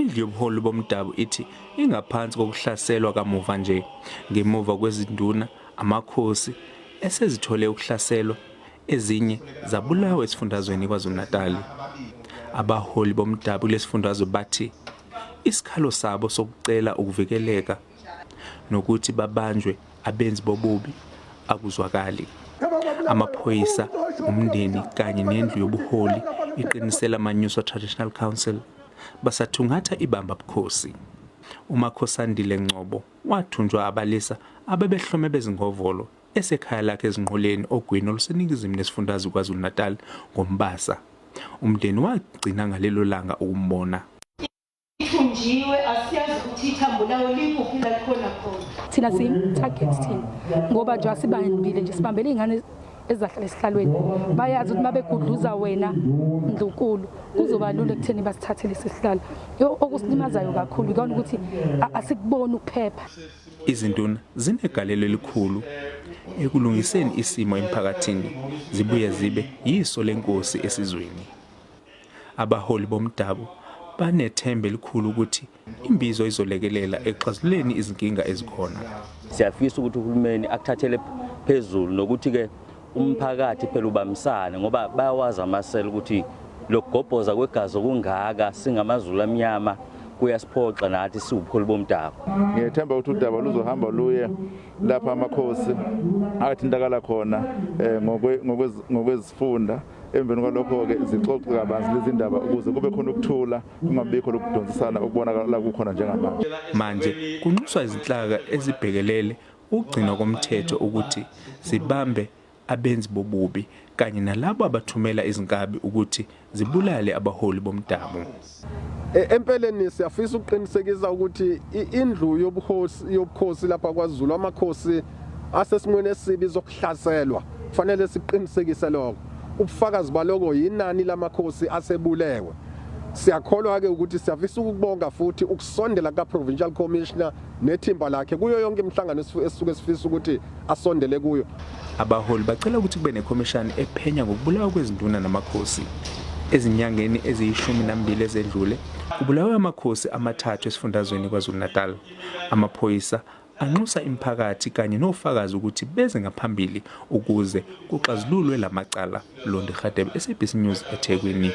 Indlu yobuholi bomdabu ithi ingaphansi kokuhlaselwa kamuva nje ngemuva kwezinduna amakhosi esezithole ukuhlaselwa ezinye zabulawa esifundazweni KwaZulu-Natal. Abaholi bomdabu kulesifundazwe bathi isikhalo sabo sokucela ukuvikeleka nokuthi babanjwe abenzi bobubi akuzwakali. Amaphoyisa, umndeni kanye nendlu yobuholi iQinisela Manyuswa Traditional Council basathungatha ibamba bukhosi. UMakhosandile Ngcobo wathunjwa abalisa abebehlome bezingovolo esekhaya lakhe eZinqoleni ogwini oluseningizimu nesifundazwe KwaZulu-Natal ngoMbasa. Umndeni wagcina ngalelo langa ukumbona. Ithunjiwe asiyazi ukuthi ithambo layo likuphi la likhona khona. Thina siyi-target thina ngoba nje asibambile nje sibambele iy'ngane ezizahlala esihlalweni bayazi ukuthi mabegudluza wena ndlunkulu kuzoba lula ekutheni basithathe lesi sihlalo. Okusilimazayo kakhulu ikona ukuthi asikuboni ukuphepha. Izinduna zinegalelo elikhulu ekulungiseni isimo emphakathini zibuye zibe yiso lenkosi esizweni. Abaholi bomdabu banethemba elikhulu ukuthi imbizo izolekelela ekuxazululeni izinkinga ezikhona. Siyafisa ukuthi uhulumeni akuthathele phezulu nokuthi-ke umphakathi phela ubambisane ngoba bayawazi amasela ukuthi lokugobhoza kwegazi okungaka singamaZulu amnyama kuyasiphoxa nathi siwubuholi bomdabu. Ngiyethemba ukuthi udaba luzohamba luye lapha amakhosi athintakala khona eh, ngokwezifunda. Emveni kwalokho-ke zixoxe kabanzi lezi ndaba ukuze kube khona ukuthula kungabikho lokudonsisana okubonakala kukhona njengamanje. Manje kunxuswa izinhlaka ezibhekelele ukugcinwa komthetho ukuthi zibambe abenzi bobubi kanye nalabo abathumela izinkabi ukuthi zibulale abaholi bomdabu. Empeleni siyafisa ukuqinisekisa ukuthi indlu yobukhosi yobukhosi lapha kwaZulu amakhosi asesimweni esibi sokuhlaselwa kufanele siqinisekise lokho. Ubufakazi baloko yinani lamakhosi asebulewe. Siyakholwa ke ukuthi siyafisa ukubonga futhi ukusondela ka Provincial Commissioner nethimba lakhe kuyo yonke imihlangano esisuke sifisa ukuthi asondele kuyo. Abaholi bacela ukuthi kube nekhomishani ephenya ngokubulawa kwezinduna namakhosi. Ezinyangeni eziyishumi nambili ezedlule kubulawe amakhosi amathathu esifundazweni KwaZulu-Natal. Amaphoyisa anxusa imiphakathi kanye nofakazi ukuthi beze ngaphambili ukuze kuxazululwe lamacala. Londi Radebe, SABC News, eThekwini.